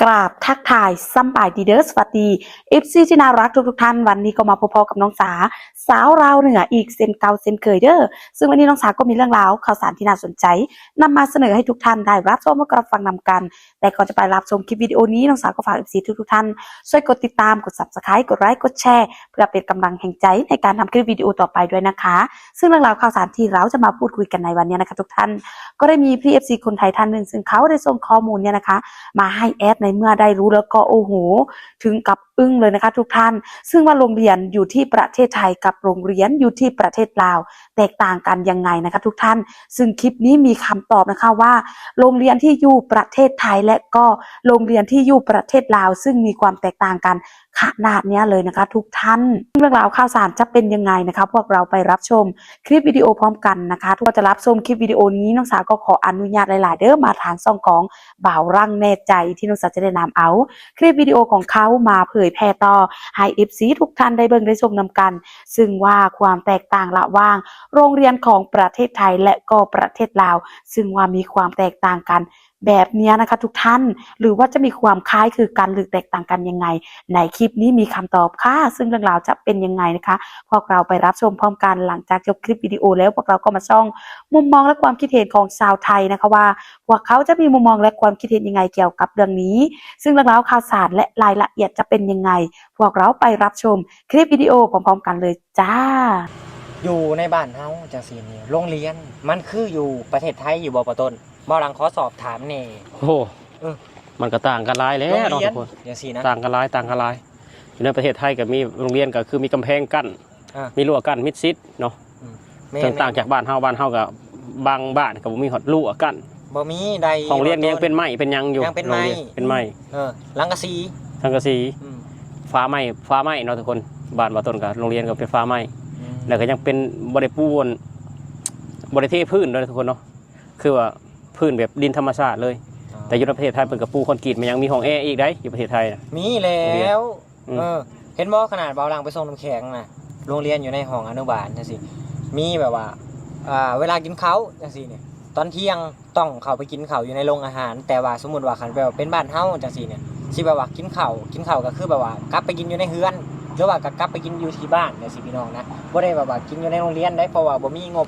ກາບທັກທາຍສຳບາຍດີເດີ ສະຫວັດດີ ເອັຟຊີ ທີ່ໜ້າຮັກທຸກໆທ່ານ. ວັນນີ້ກໍມາພົບພໍ້ກັບນ້ອງສາ ສາວລາວເໜືອອີກເຊັ່ນເກົ່າເຊັ່ນເຄີຍເດີ. ຊຶ່ງວັນນີ້ນ້ອງສາກໍມີເລື່ອງລາວຂ່າວສານທີ່ໜ້າສົນໃຈ ນຳມາສະເໜີໃຫ້ທຸກທ່ານໄດ້ຮັບຊົມ ແລະ ກໍຮັບຟັງນຳກັນ. ແຕ່ກ່ອນຈະໄປຮັບຊົມຄລິບວິດີໂອນີ້ ນ້ອງສາກໍຝາກ ເອັຟຊີ ທຸກໆທ່ານ ຊ່ວຍກົດຕິດຕາມ ກົດ Subscribe ກົດໄລ ກົດແຊ ເພື່ອເປັນກຳລັງແຮງໃຈໃນການທຳຄລິບວິດີໂອຕໍ່ໄປດ້ວຍນະຄະ. ຊຶ່ງເລື່ອງລາວຂ່າວສານທີ່ເຮົາຈະມາພູດຄຸຍກັນໃນວັນນີ້ນະຄະທຸກທ່ານ ກໍໄດ້ມີພີ່ ເອັຟຊີ ຄົນໄທທ່ານໜຶ່ງ ຊຶ່ງເຂົາໄດ້ສົ່ງຂໍ້ມູນນີ້ນະຄະ ມາໃຫ້ແອດ ໃນເມື່ອໄດ້ຮູ້ແລ້ວກໍ ໂອ້ໂຫ ເຖິງກັບອຶ້ງເລີຍນະຄະທຸກທ່ານ. ຊຶ່ງວ່າໂຮງຮຽນຢູ່ທີ່ປະເທດໄທກັບໂຮງຮຽນຢູ່ທີ່ປະເທດລາວ ແຕກຕ່າງກັນຍັງໄງນະຄະທຸກທ່ານ. ຊຶ່ງຄລິບນີ້ມີຄຳຕອບນະຄະວ່າ ໂຮງຮຽນທີ່ຢູ່ປະເທດໄທ ແລະ ກໍໂຮງຮຽນທີ່ຢູ່ປະເທດລາວ ຊຶ່ງມີຄວາມແຕກຕ່າງກັນຂະໜາດເນີ້ຍເລີຍນະຄະທຸກທ່ານ. ເລື່ອງລາວຂ່າວສານຈະເປັນຍັງໄງນະຄະ ພວກເຮົາໄປຮັບຊົມຄລິບວິດີໂອພ້ອມກັນນະຄະ. ກ່ອນຈະຮັບຊົມຄລິບວິດີໂອນີ້ ນ້ອງສາກໍຂໍອະນຸຍາດຫຼາຍໆເດີ ມາທາງຊ່ອງຂອງບ່າວລັງແນ່ໃຈ ທີ່ນ້ອງສາຈະໄດ້ນຳເອົາຄລິບວິດີໂອຂອງເຂົາມາເຜີຍແຜ່ຕໍ່ໃຫ້ ເອັຟຊີ ທຸກທ່ານໄດ້ເບິ່ງໄດ້ຊົມນຳກັນ. ຊຶ່ງວ່າຄວາມແຕກຕ່າງລະຫວ່າງໂຮງຮຽນຂອງປະເທດໄທ ແລະ ກໍປະເທດລາວ ຊຶ່ງວ່າມີຄວາມແຕກຕ່າງກັນແບບເນີ້ຍນະຄະທຸກທ່ານ ຫຼືວ່າຈະມີຄວາມຄ້າຍຄືກັນ ຫຼືແຕກຕ່າງກັນຍັງໄງ ໃນຄລິບນີ້ມີຄຳຕອບຄ່ະ. ຊຶ່ງເລື່ອງລາວຈະເປັນຍັງໄງນະຄະ ພວກເຮົາໄປຮັບຊົມພ້ອມກັນ. ຫຼັງຈາກຈົບຄລິບວິດີໂອແລ້ວ ພວກເຮົາກໍມາສ່ອງມຸມມອງ ແລະ ຄວາມຄິດເຫັນຂອງຊາວໄທນະຄະວ່າ ພວກເຂົາຈະມີມຸມມອງ ແລະ ຄວາມຄິດເຫັນຍັງໄງກ່ຽວກັບເລື່ອງນີ້. ຊຶ່ງເລື່ອງລາວຂ່າວສານ ແລະ ລາຍລະອຽດຈະເປັນຍັງໄງ ພວກເຮົາໄປຮັບຊົມຄລິບວິດີໂອພ້ອມໆກັນເລີຍຈ້າ. ຢູ່ໃນບ້ານເຮົາຈັ່ງຊີ້ນີ້ ໂຮງຮຽນມັນຄືຢູ່ປະເທດໄທຢູ່ບໍ່ ປະຕົ້ນ? ເວົ້າຫຼັງຂໍສອບຖາມແດ່. ໂອ້ໂຫ ເອີ ມັນກໍຕ່າງກັນຫຼາຍແລ້ວເນາະທຸກຄົນ. ໂຮງຮຽນຈັ່ງຊີ້ນະ ຕ່າງກັນຫຼາຍ ຕ່າງກັນຫຼາຍ. ຢູ່ໃນປະເທດໄທກໍມີໂຮງຮຽນກໍຄືມີກຳແພງກັ້ນ ອ່າ ມີຮົ້ວກັ້ນມິດຊິດເນາະ. ອືມ ແມ່ນ ເຊິ່ງຕ່າງຈາກ ແມ່ນ ບ້ານເຮົາ. ບ້ານເຮົາກໍບາງບ້ານກໍບໍ່ມີຮອດຮົ້ວກັ້ນ ບໍ່ມີໃດ. ຫ້ອງຮຽນກໍຍັງເປັນໄມ້ເປັນຫຍັງຢູ່. ຍັງເປັນໄມ້ ໂຮງຮຽນເປັນໄມ້ ເອີ ສັງກະສີ ສັງກະສີ. ອືມ ຝາໄມ້ ຝາໄມ້ເນາະທຸກຄົນ. ບ້ານບ່າວຕົ້ນກໍໂຮງຮຽນກໍເປັນຝາໄມ້. ອືມ ແລ້ວກໍຍັງເປັນ ບໍ່ໄດ້ປູ ບໍ່ໄດ້ເທພື້ນເນາະທຸກຄົນເນາະ. ຄືວ່າພື້ນແບບດິນທຳມະຊາດເລີຍ. ອໍ ແຕ່ຢູ່ໃນປະເທດໄທເພິ່ນກໍປູຄອນກຣີດ ແມ່ນຫຍັງ ມີຫ້ອງແອອີກໄດ໋ ຢູ່ປະເທດໄທນະ. ມີແລ້ວ. ອືມ ເອີ ເຫັນບໍ່ ຂະໜາດບ່າວຫຼັງໄປສົ່ງນ້ຳແຂງນະ ໂຮງຮຽນຢູ່ໃນຫ້ອງອະນຸບານຈັ່ງຊີ້ ມີແບບວ່າ ອ່າ ເວລາກິນເຂົ້າຈັ່ງຊີ້ນີ້ ຕອນທ່ຽງຕ້ອງເຂົ້າໄປກິນເຂົ້າຢູ່ໃນໂຮງອາຫານ. ແຕ່ວ່າສົມມຸດວ່າຄັນແບບເປັນບ້ານເຮົາຈັ່ງຊີ້ນີ້ ຊິແບບວ່າກິນເຂົ້າ ກິນເຂົ້າກໍຄືແບບວ່າກັບໄປກິນຢູ່ໃນເຮືອນ ຫຼືວ່າກໍກັບໄປກິນຢູ່ທີ່ບ້ານຈັ່ງຊີ້ ພີ່ນ້ອງນະ. ບໍ່ໄດ້ແບບວ່າກິນຢູ່ໃນໂຮງຮຽນໄດ໋ ເພາະວ່າບໍ່ມີງົບ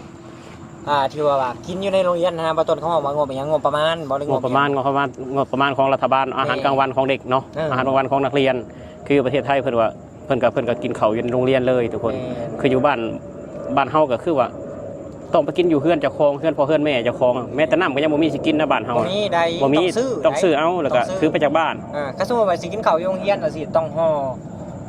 ອ່າ ທີ່ວ່າ ວ່າກິນຢູ່ໃນໂຮງຮຽນນະ ບ່າວຕົ້ນ ເຂົາເວົ້າວ່າງົບຫຍັງ ງົບປະມານບໍ່ ຫຼືງົບ ງົບປະມານ ງົບປະມານ ງົບປະມານຂອງລັດຖະບານ ອາຫານກາງວັນຂອງເດັກເນາະ. ແມ່ນ ອາຫານກາງວັນຂອງນັກຮຽນ ຄືຢູ່ປະເທດໄທເພິ່ນວ່າ ເພິ່ນກໍ ເພິ່ນກໍກິນເຂົ້າຢູ່ໂຮງຮຽນເລີຍທຸກຄົນ. ແມ່ນ ຄືຢູ່ບ້ານ ບ້ານເຮົາກໍຄືວ່າຕ້ອງໄປກິນຢູ່ເຮືອນເຈົ້າຂອງ ເຮືອນພໍ່ເຮືອນແມ່ເຈົ້າຂອງ. ແມ້ແຕ່ນ້ຳກໍຍັງບໍ່ມີຊິກິນນະ ບ້ານເຮົາ ບໍ່ມີໃດ໋ ບໍ່ມີ ຕ້ອງຊື້ ຕ້ອງຊື້ເອົາ ແລ້ວກໍຖືໄປຈາກບ້ານ. ອ່າ ຄັນສົມມຸດວ່າຊິກິນເຂົ້າຢູ່ໂຮງຮຽນວ່າຊິຕ້ອງຫໍ່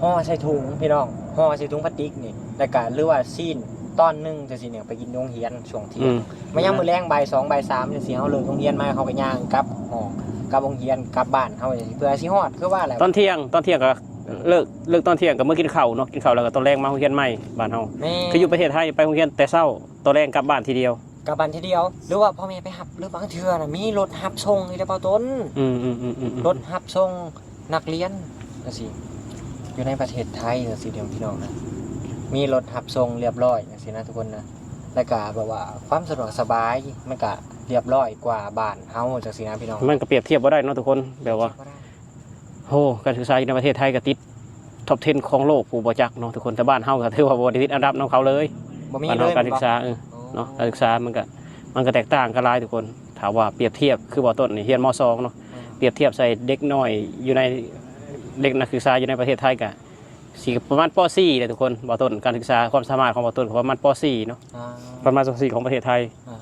ຫໍ່ໃສ່ຖົງ ພີ່ນ້ອງ ຫໍ່ໃສ່ຖົງພລາສຕິກນີ້ ແລ້ວກໍ ຫຼືວ່າຊີ້ນຕອນໜຶ່ງຈັ່ງຊີ້ນີ້ ໄປກິນໂຮງຮຽນຊ່ວງທ່ຽງ. ອືມ ມາຍາມມື້ແລງບ່າຍສອງບ່າຍສາມຈັ່ງຊີ້ ເຮົາເລີກໂຮງຮຽນມາ ເຮົາກໍຍ່າງກັບຫ້ອງ ກັບໂຮງຮຽນ ກັບບ້ານເຮົາຈັ່ງຊີ້ ເພື່ອຊິຮອດ ຄືວ່າແຫຼະ. ຕອນທ່ຽງ ຕອນທ່ຽງກໍເລີກ ເລີກຕອນທ່ຽງກໍເມືອກິນເຂົ້າເນາະ ກິນເຂົ້າແລ້ວກໍຕອນແລງມາໂຮງຮຽນໃໝ່ບ້ານເຮົາ. ແມ່ນ ຄືຢູ່ປະເທດໄທໄປໂຮງຮຽນແຕ່ເຊົ້າ ຕອນແລງກັບບ້ານທີດຽວ ກັບບ້ານທີດຽວ ຫຼືວ່າພໍ່ແມ່ໄປຮັບ ຫຼືບາງເທື່ອນະມີລົດຮັບສົ່ງອີກເດ້ ບ່າວຕົ້ນ. ອືມໆໆໆ ລົດຮັບສົ່ງ ນັກຮຽນຈັ່ງຊີ້ ຢູ່ໃນປະເທດໄທຈັ່ງຊີ້ເດີ ພີ່ນ້ອງນະ ມີລົດຮັບສົ່ງລຽບຮ້ອຍຈັ່ງຊີ້ນະທຸກຄົນນະ. ແລ້ວກະແບບວ່າຄວາມສະດວກສະບາຍມັນກະລຽບຮ້ອຍກວ່າບ້ານເຮົາຈັ່ງຊີ້ນະ ພີ່ນ້ອງ. ມັນກະປຽບທຽບບໍ່ໄດ້ເນາະທຸກຄົນ ແບບວ່າ ປຽບທຽບບໍ່ໄດ້. ໂຫ ການສຶກສາຢູ່ໃນປະເທດໄທກະຕິດ top ten ຂອງໂລກ ຜູ້ບໍ່ຈັກເນາະທຸກຄົນ. ແຕ່ບ້ານເຮົາກະຖືວ່າບໍ່ໄດ້ຕິດອັນດັບນຳເຂົາເລີຍ ບໍ່ມີເລີຍ ການສຶກສາ ເອີ ເນາະ ການສຶກສາມັນກະ ມັນກະແຕກຕ່າງກັນຫຼາຍທຸກຄົນ. ຖ້າວ່າປຽບທຽບຄືບ່າວຕົ້ນນີ້ຮຽນ ມ. ສອງ ເນາະ ອືມ ປຽບທຽບໃສ່ເດັກນ້ອຍຢູ່ໃນ ເດັກນັກສຶກສາຢູ່ໃນປະເທດໄທກະຊິປະມານ ປໍສີ່ ແຫຼະທຸກຄົນ. ບ່າວຕົ້ນ ການສຶກສາຄວາມສາມາດຂອງບ່າວຕົ້ນກະປະມານ ປໍສີ່ ເນາະ ອ່າ ປະມານ ປໍສີ່ ຂອງປະເທດໄທ ອ່າ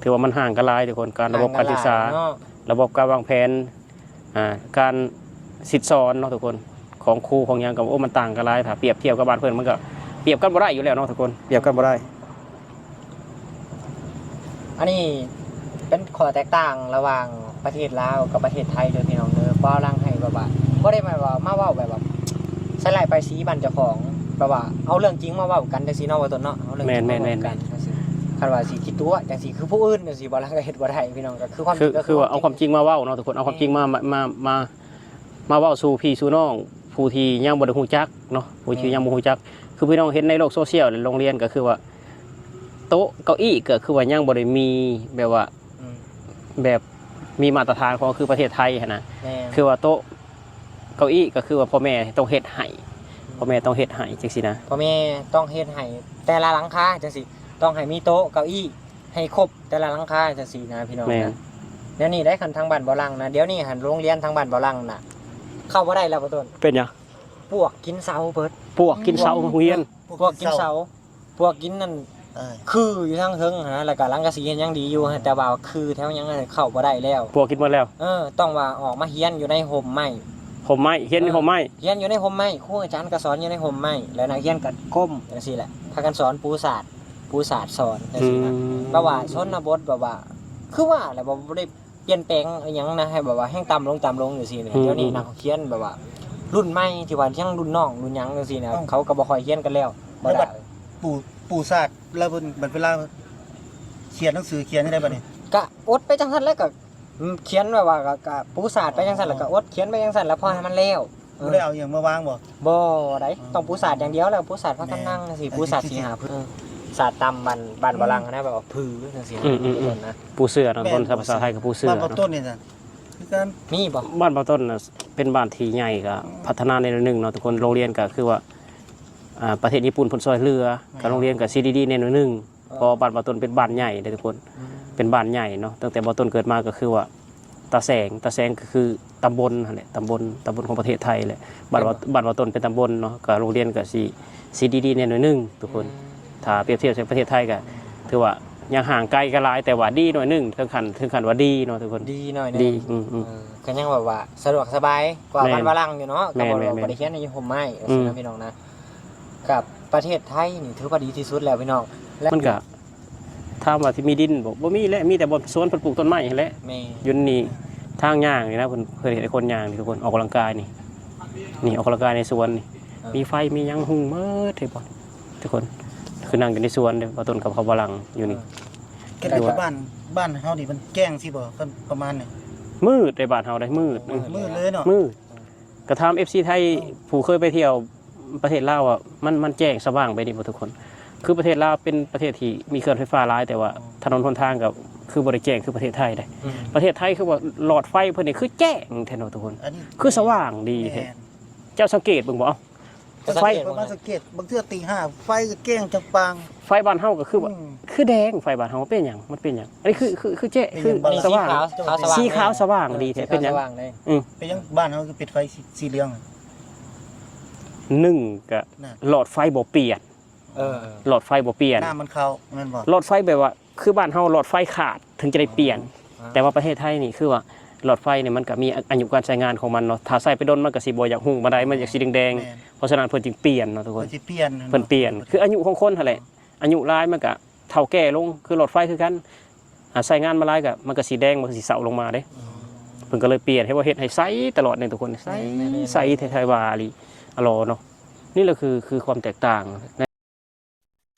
ຖືວ່າມັນຫ່າງກັນຫຼາຍທຸກຄົນ. ການລະບົບການສຶກສາ ຫ່າງກັນຫຼາຍເນາະ ລະບົບການວາງແຜນ ອ່າ ການສິດສອນເນາະທຸກຄົນ ຂອງຄູຂອງຫຍັງກໍ ໂອ້ ມັນຕ່າງກັນຫຼາຍ. ຖ້າປຽບທຽບກັບບ້ານເພິ່ນ ມັນກໍປຽບກັນບໍ່ໄດ້ຢູ່ແລ້ວເນາະທຸກຄົນ ປຽບກັນບໍ່ໄດ້. ອັນນີ້ເປັນຂໍ້ແຕກຕ່າງລະຫວ່າງປະເທດລາວກັບປະເທດໄທເດີພີ່ນ້ອງເດີ. ເວົ້າຫຼັງໃຫ້ແບບວ່າ ບໍ່ໄດ້ແບບວ່າມາເວົ້າແບບວ່າໃສ່ຮ້າຍປ້າຍສີບ້ານເຈົ້າຂອງ ແບບວ່າເອົາເລື່ອງຈິງມາເວົ້າກັນຈັ່ງຊີ້ເນາະ ວ່າຕົ້ນເນາະ ເອົາເລື່ອງຈິງມາເວົ້າກັນຈັ່ງຊີ້. ຄັນວ່າຊິຄິດຕົວະຈັ່ງຊີ້ ຄືຜູ້ອື່ນຈັ່ງຊີ້ ບໍ່ລະກໍເຮັດບໍ່ໄດ້ພີ່ນ້ອງ ກໍຄືຄວາມຈິງ ຄືວ່າເອົາຄວາມຈິງມາເວົ້າເນາະທຸກຄົນ ເອົາຄວາມຈິງມາ ມາ ມາ ມາເວົ້າສູ່ພີ່ສູ່ນ້ອງ ຜູ້ທີ່ຍັງບໍ່ໄດ້ຮູ້ຈັກເນາະ ຜູ້ທີ່ຍັງບໍ່ຮູ້ຈັກ. ຄືພີ່ນ້ອງເຫັນໃນໂລກໂຊຊຽວ ໂຮງຮຽນກໍຄືວ່າ ໂຕະເກົ້າอี้ກໍຄືວ່າຍັງບໍ່ໄດ້ມີແບບວ່າ ອືມ ແບບ ມີມາດຕະຖານຂອງ ຄືປະເທດໄທຫັ້ນນະ ແມ່ນ ຄືວ່າໂຕະເກົ້າอี้ ກໍຄືວ່າພໍ່ແມ່ຕ້ອງເຮັດໃຫ້ ພໍ່ແມ່ຕ້ອງເຮັດໃຫ້ຈັ່ງຊີ້ນະ ພໍ່ແມ່ຕ້ອງເຮັດໃຫ້ແຕ່ລະຫຼັງຄາຈັ່ງຊີ້ ຕ້ອງໃຫ້ມີໂຕະເກົ້າอี้ໃຫ້ຄົບແຕ່ລະຫຼັງຄາຈັ່ງຊີ້ນະ ພີ່ນ້ອງ ແມ່ນ ນະ. ດຽວນີ້ໄດ້ ຄັນທາງບ້ານບໍ່ຫຼັງນະ ດຽວນີ້ຫັ້ນໂຮງຮຽນທາງບ້ານບໍ່ຫຼັງນະ ເຂົ້າບໍ່ໄດ້ແລ້ວ ບໍ່ຕົ້ນ ເປັນຫຍັງ? ປວກກິນເສົາເບິດ ປວກກິນເສົາໂຮງຮຽນ ປວກກິນເສົາ ປວກກິນນັ້ນ ເອີ ຄືຢູ່ທາງເທິງຫັ້ນນະ ແລ້ວກໍຫຼັງກະສີເຮັດຫຍັງດີຢູ່ ແຕ່ວ່າຄືແຖວຫຍັງຫັ້ນເຂົ້າບໍ່ໄດ້ແລ້ວ ປວກກິນໝົດແລ້ວ ເອີ ຕ້ອງວ່າອອກມາຮຽນຢູ່ໃນຮົ່ມໄມ້ ຮົ່ມໄມ້ ຮຽນຢູ່ ເອີ ຮົ່ມໄມ້ ຮຽນຢູ່ໃນຮົ່ມໄມ້ ຄູອາຈານກໍສອນຢູ່ໃນຮົ່ມໄມ້ ແລ້ວນັກຮຽນກໍກົ້ມຈັ່ງຊີ້ແຫຼະ ພາກັນສອນປູສາດ ປູສາດສອນຈັ່ງຊີ້ນະ ອືມ ແບບວ່າຊົນນະບົດ ແບບວ່າ ຄືວ່າແຫຼະ ບໍ່ ບໍ່ໄດ້ ປ່ຽນແປງອີ່ຫຍັງນະ ໃຫ້ແບບວ່າແຮ່ງຕ່ຳລົງ ຕ່ຳລົງຈັ່ງຊີ້ແຫຼະ ອືມ ດຽວນີ້ ອືມ ນັກຮຽນແບບວ່າລຸ້ນໃໝ່ທີ່ວ່າຍັງລຸ້ນນ້ອງລຸ້ນຫຍັງຈັ່ງຊີ້ນະ ເອົ້າ ເຂົາກໍບໍ່ຄ່ອຍຮຽນກັນແລ້ວ ບໍ່ໄດ້ ແລ້ວບັດປູ ປູສາດແລ້ວເພິ່ນ ບັດເວລາຂຽນໜັງສືຂຽນຈັ່ງໃດບັດນີ້? ກະອົດໄປຈັ່ງຊັ້ນແຫຼະ ກະ ອືມ ຂຽນແບບວ່າ ກະ ກະປູສາດໄປຈັ່ງຊັ້ນ ອໍ ແລ້ວກະອົດຂຽນໄປຈັ່ງຊັ້ນ ແລ້ວພໍໃຫ້ມັນແລ້ວ ບໍ່ໄດ້ເອົາຫຍັງມາວາງບໍ່? ບໍ່ໄດ້ ອືມ ຕ້ອງປູສາດຢ່າງດຽວ ແລ້ວປູສາດພາກັນນັ່ງ ແມ່ນ ຈັ່ງຊີ້ ປູສາດສີ່ຫ້າພື້ນ ເອີ ສາດຕາມບ້ານ ບ້ານ ອືມ ຝຣັ່ງນະ ແບບວ່າຜືຈັ່ງຊີ້ ອືມໆໆ ນະ ປູເສື່ອເນາະ ແມ່ນ ຄົນພາສາໄທກໍປູເສື່ອ ບ້ານບໍ່ຕົ້ນນີ້ນະ ຄືກັນ ມີບໍ່? ບ້ານບໍ່ຕົ້ນນະ ເປັນບ້ານທີ່ໃຫຍ່ ກໍ ອືມ ພັດທະນາແນວໜຶ່ງເນາະທຸກຄົນ ໂຮງຮຽນກໍຄືວ່າ ອ່າ ປະເທດຍີ່ປຸ່ນເພິ່ນຊ່ວຍເຫຼືອ ແມ່ນ ກໍໂຮງຮຽນກໍຊິດີໆແນວໜຶ່ງ ເອີ ເພາະວ່າບ້ານບໍ່ຕົ້ນເປັນບ້ານໃຫຍ່ເດ້ທຸກຄົນ ອືມ ເປັນບ້ານໃຫຍ່ເນາະ ຕັ້ງແຕ່ບໍ່ຕົ້ນເກີດມາກໍຄືວ່າ ຕາແສງ ຕາແສງກໍຄືຕຳບົນຫັ້ນແຫຼະ ຕຳບົນ ຕຳບົນຂອງປະເທດໄທແຫຼະ ບ້ານ ແມ່ນບໍ່? ບ້ານບໍ່ຕົ້ນເປັນຕຳບົນເນາະ ກໍໂຮງຮຽນກໍຊິ ຊິດີໆແດ່ໜ້ອຍໜຶ່ງທຸກຄົນ ອືມ ຖ້າປຽບທຽບໃສ່ປະເທດໄທກໍຖືວ່າຍັງຫ່າງໄກກັນຫຼາຍ ແຕ່ວ່າດີໜ້ອຍໜຶ່ງ ເຖິງຂັ້ນ ເຖິງຂັ້ນວ່າດີເນາະທຸກຄົນ ດີໜ້ອຍໜຶ່ງ ດີ ອືມໆ ເອີ ກໍຍັງແບບວ່າສະດວກສະບາຍກວ່າ ແມ່ນ ບ້ານວາລັງຢູ່ເນາະ ແມ່ນໆໆ ກໍບໍ່ໄດ້ ບໍ່ໄດ້ຮຽນຢູ່ຮົ່ມໄມ້ ອືມ ຊີ້ນະ ພີ່ນ້ອງນະ ກັບປະເທດໄທນີ້ຖືວ່າດີທີ່ສຸດແລ້ວພີ່ນ້ອງ ແລະ ມັນກໍ ຖາມວ່າຊິມີດິນບໍ່? ບໍ່ມີແຫຼະ ມີແຕ່ບ່ອນສວນເພິ່ນປູກຕົ້ນໄມ້ຫັ້ນແຫຼະ ແມ່ນ ຢູ່ນີ້ທາງຍ່າງນີ້ນະ ເພິ່ນ ເພິ່ນເຮັດໃຫ້ຄົນຍ່າງນີ້ທຸກຄົນ ອອກກຳລັງກາຍນີ້ ນີ້ອອກກຳລັງກາຍໃນສວນນີ້ ເອີ ມີໄຟມີຫຍັງຮຸ່ງໝົດ ເຫັນບໍ່ທຸກຄົນ ຄືນັ່ງຢູ່ໃນສວນເດ້ ບ່ອນຕົ້ນກັບເຂົາຝຣັ່ງຢູ່ນີ້ ເອີ ເຂດ ຄືວ່າ ບ້ານ ບ້ານເຮົານີ້ມັນແຈ້ງຊີ້ບໍ່ ປະມານນີ້ ມືດເດ້ ບ້ານເຮົາເດ້ ມືດ ມືດເລີຍເນາະ ມືດ ກໍຖາມເອັຟຊີໄທ ເອີ ຜູ້ເຄີຍໄປທ່ຽວ ປະເທດລາວອະ ມັນ ມັນແຈ້ງສະຫວ່າງໄປນີ້ບໍ່ທຸກຄົນ ຄືປະເທດລາວເປັນປະເທດທີ່ມີເຂື່ອນໄຟຟ້າຫຼາຍ ແຕ່ວ່າ ອືມ ຖະໜົນຫົນທາງກໍຄືບໍ່ໄດ້ແຈ້ງຄືປະເທດໄທເດ້ ອືມ ປະເທດໄທຄືວ່າຫຼອດໄຟເພິ່ນນີ້ຄືແຈ້ງແທ້ເນາະທຸກຄົນ ອັນນີ້ ຄືສະຫວ່າງດີແທ້ ແມ່ນ ເຈົ້າສັງເກດເບິ່ງບໍ່ ເອົາ ເຈົ້າສັງເກດ ໄຟ ເບິ່ງ ປະມານສັງເກດ ບາງເທື່ອຕີຫ້າ ໄຟກໍແຈ້ງຈາງປາງ ໄຟບ້ານເຮົາກໍຄື ອືມ ຄືແດງ ໄຟບ້ານເຮົາເປັນຫຍັງ ມັນເປັນຫຍັງ ອັນນີ້ຄື ຄື ຄືແຈ້ງ ເປັນຫຍັງ ຄື ບາງ ສະຫວ່າງ ສີຂາວ ສະຫວ່າງ ສີຂາວສະຫວ່າງດີແທ້ ເປັນຫຍັງ ສະຫວ່າງເລີຍ ອືມ ເປັນຫຍັງບ້ານເຮົາຄືປິດໄຟສີ ສີເຫຼືອງ ໜຶ່ງກະ ນະ ຫຼອດໄຟບໍ່ປ່ຽນ ເອີ ຫຼອດໄຟບໍ່ປ່ຽນ ນ້ຳມັນເຂົ້າ ແມ່ນບໍ່ ຫຼອດໄຟແບບວ່າ ຄືບ້ານເຮົາຫຼອດໄຟຂາດເຖິງຈະໄດ້ປ່ຽນ ອໍ ແຕ່ວ່າປະເທດໄທນີ້ຄືວ່າຫຼອດໄຟນີ້ມັນກະມີອາ ອາຍຸການໃຊ້ງານຂອງມັນເນາະ ຖ້າໃຊ້ໄປດົນມັນກະຊິບໍ່ຢາກຮຸ່ງປານໃດ ມັນຢາກຊິແດງໆ ແມ່ນ ເພາະສະນັ້ນເພິ່ນຈຶ່ງປ່ຽນເນາະທຸກຄົນ ເພິ່ນຊິປ່ຽນ ເພິ່ນປ່ຽນ ຄືອາຍຸຂອງຄົນຫັ້ນແຫຼະ ອືມ ອາຍຸຫຼາຍມັນກະເຖົ້າແກ່ລົງ ຄືຫຼອດໄຟຄືກັນ ອາ ໃຊ້ງານມາຫຼາຍກະ ມັນກະຊິແດງ ມັນກະຊິເຊົາລົງມາເດ້ ອືມ ເພິ່ນກໍເລີຍປ່ຽນ ເຮັດວ່າເຮັດໃຫ້ໃສຕະຫຼອດນີ້ທຸກຄົນ ໃສ ແມ່ນໆໆ ໃສແທ້ໆວ່າອີ່ຫຼີ ອະຫຼໍເນາະ ນີ້ແຫຼະຄື ຄືຄວາມແຕກຕ່າງ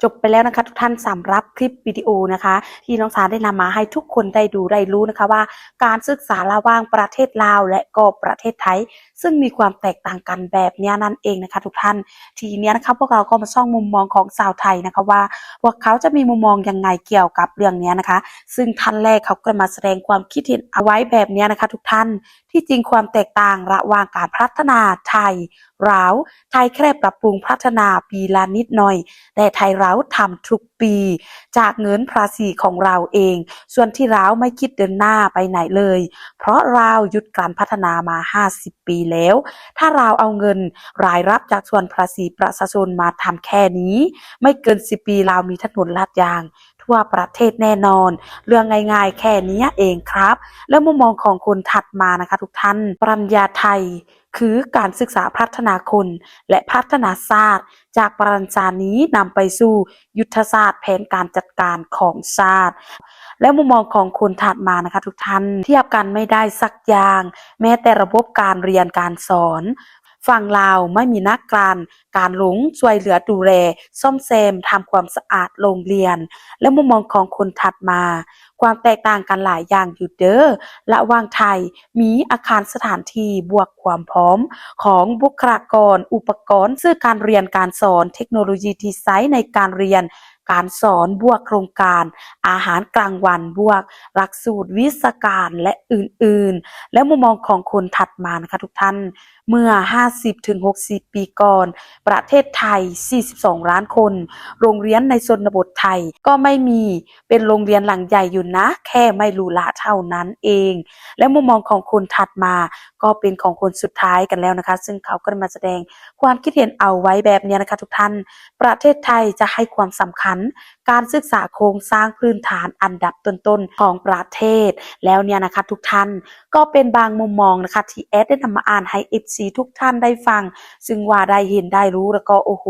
ຈົບໄປແລ້ວนะคะทุกท่าน สำหรับคลิปวิดีโอนะคะ ที่น้องสาได้นำมาให้ทุกคนได้ดูได้รู้นะคะว่า การศึกษาระหว่างประเทศลาวและก็ประเทศไทย ซึ่งมีความแตกต่างกันแบบเนี้ยนั่นเองนะคะทุกท่าน ทีเนี้ยนะคะ พวกเราก็มาส่องมุมมองของชาวไทยนะคะว่า พวกเขาจะมีมุมมองยังไงเกี่ยวกับเรื่องเนี้ยนะคะ ซึ่งท่านแรกเขาก็มาแสดงความคิดเห็นเอาไว้แบบเนี้ยนะคะทุกท่าน ที่จริงความแตกต่างระหว่างการพัฒนาไทย ลาว ไทยแค่ปรับปรุงพัฒนาปีละนิดหน่อย แต่ไทยเราทำทุกปี จากเงินภาษีของเราเอง ส่วนที่ลาวไม่คิดเดินหน้าไปไหนเลย เพราะลาวหยุดการพัฒนามาห้าสิบปีแล้ว ถ้าลาวเอาเงินรายรับจากส่วนภาษีประชาชนมาทำแค่นี้ ไม่เกินสิบปีลาวมีถนนลาดยางทั่วประเทศแน่นอน เรื่องง่ายๆแค่นี้เองครับ และมุมมองของคนถัดมานะคะทุกท่าน ปรัญญาไทย คือการศึกษาพัฒนาคนและพัฒนาชาติ จากปรัญญานี้นำไปสู่ยุทธศาสตร์แผนการจัดการของชาติ และมุมมองของคนถัดมานะคะทุกท่าน เทียบกันไม่ได้สักอย่าง แม้แต่ระบบการเรียนการสอน ฝั่งลาวไม่มีนักการ การลงช่วยเหลือดูแลซ่อมแซมทำความสะอาดโรงเรียน และมุมมองของคนถัดมา ຄວາມແຕກຕ່າງກັນຫຼາຍຢ່າງຢູ່ເດີ. ລະຫວ່າງໄທ ມີອາຄານສະຖານທີ່ ບວກຄວາມພ້ອມຂອງບຸກຄະລາກອນ, ອຸປະກອນສື່ການຮຽນການສອນ, ເທັກໂນໂລຢີທີ່ໃຊ້ໃນການຮຽນການສອນ, ບວກໂຄງການອາຫານກາງວັນ, ບວກຫຼັກສູດວິຊາການ ແລະ ອື່ນໆ. ແລະ ມຸມມອງຂອງຄົນຖັດມານະຄະທຸກທ່ານ, ເມື່ອຫ້າສິບເຖິງຫົກສິບປີກ່ອນ ປະເທດໄທ ສີ່ສິບສອງລ້ານຄົນ, ໂຮງຮຽນໃນຊົນນະບົດໄທກໍໄມ່ມີ, ເປັນໂຮງຮຽນຫຼັງໃຫຍ່ຢູ່ນະ, ແຄ່ໄມ້ຫຼູຫຼາເທົ່ານັ້ນເອງ. ແລະ ມຸມມອງຂອງຄົນຖັດມາກໍເປັນຂອງຄົນສຸດທ້າຍກັນແລ້ວນະຄະ, ຊຶ່ງເຂົາກໍໄດ້ມາສະແດງຄວາມຄິດເຫັນເອົາໄວ້ແບບນີ້ນະຄະທຸກທ່ານ, ປະເທດໄທຈະໃຫ້ຄວາມສຳຄັນການສຶກສາໂຄງສ້າງພື້ນຖານອັນດັບຕົ້ນໆຂອງປະເທດ. ແລ້ວນີ້ນະຄະທຸກທ່ານ, ກໍເປັນບາງມຸມມອງນະຄະທີ່ແອດໄດ້ນຳມາອ່ານໃຫ້ເອັຟຊີທຸກທ່ານໄດ້ຟັງ, ຊຶ່ງວ່າໄດ້ເຫັນໄດ້ຮູ້ ແລ້ວກໍ ໂອ້ໂຫ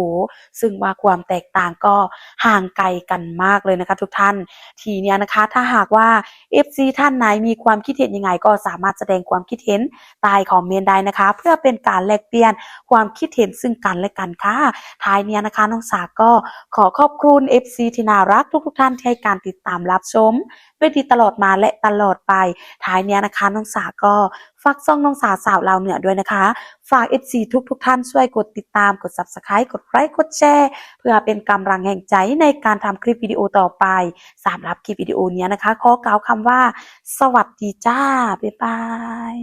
ຊຶ່ງວ່າຄວາມແຕກຕ່າງກໍຫ່າງໄກກັນມາກເລີຍນະຄະທຸກທ່ານ. ທີເນີ້ຍນະຄະ ຖ້າຫາກວ່າເອັຟຊີທ່ານໃດມີຄວາມຄິດເຫັນຍັງໄງ ກໍສາມາດສະແດງຄວາມຄິດເຫັນໃຕ້ຄອມເມັນໄດ້ນະຄະ ເພື່ອເປັນການແລກປ່ຽນຄວາມຄິດເຫັນຊຶ່ງກັນແລະກັນຄ່ະ. ທ້າຍເນີ້ຍນະຄະ ນ້ອງສາກໍຂໍຂອບຄຸນເອັຟຊີທີ່ໜ້າຮັກທຸກໆທ່ານທີ່ໃຫ້ການຕິດຕາມຮັບຊົມ ເປັນທີ່ຕະຫຼອດມາ ແລະ ຕະຫຼອດໄປ. ທ້າຍເນີ້ຍນະຄະ ນ້ອງສາກໍຝາກຊ່ອງນ້ອງສາສາວລາວເໜືອດ້ວຍນະຄະ. ຝາກເອັຟຊີທຸກໆທ່ານຊ່ວຍກົດຕິດຕາມ, ກົດ Subscribe, ກົດໄລ, ກົດແຊ ເພື່ອເປັນກຳລັງແຮງໃຈໃນການທຳຄລິບວິດີໂອຕໍ່ໄປ. ສຳລັບຄລິບວິດີໂອເນີ້ນະຄະ ຂໍກ່າວຄຳວ່າ ສະຫວັດດີຈ້າ. ບາຍບາຍ.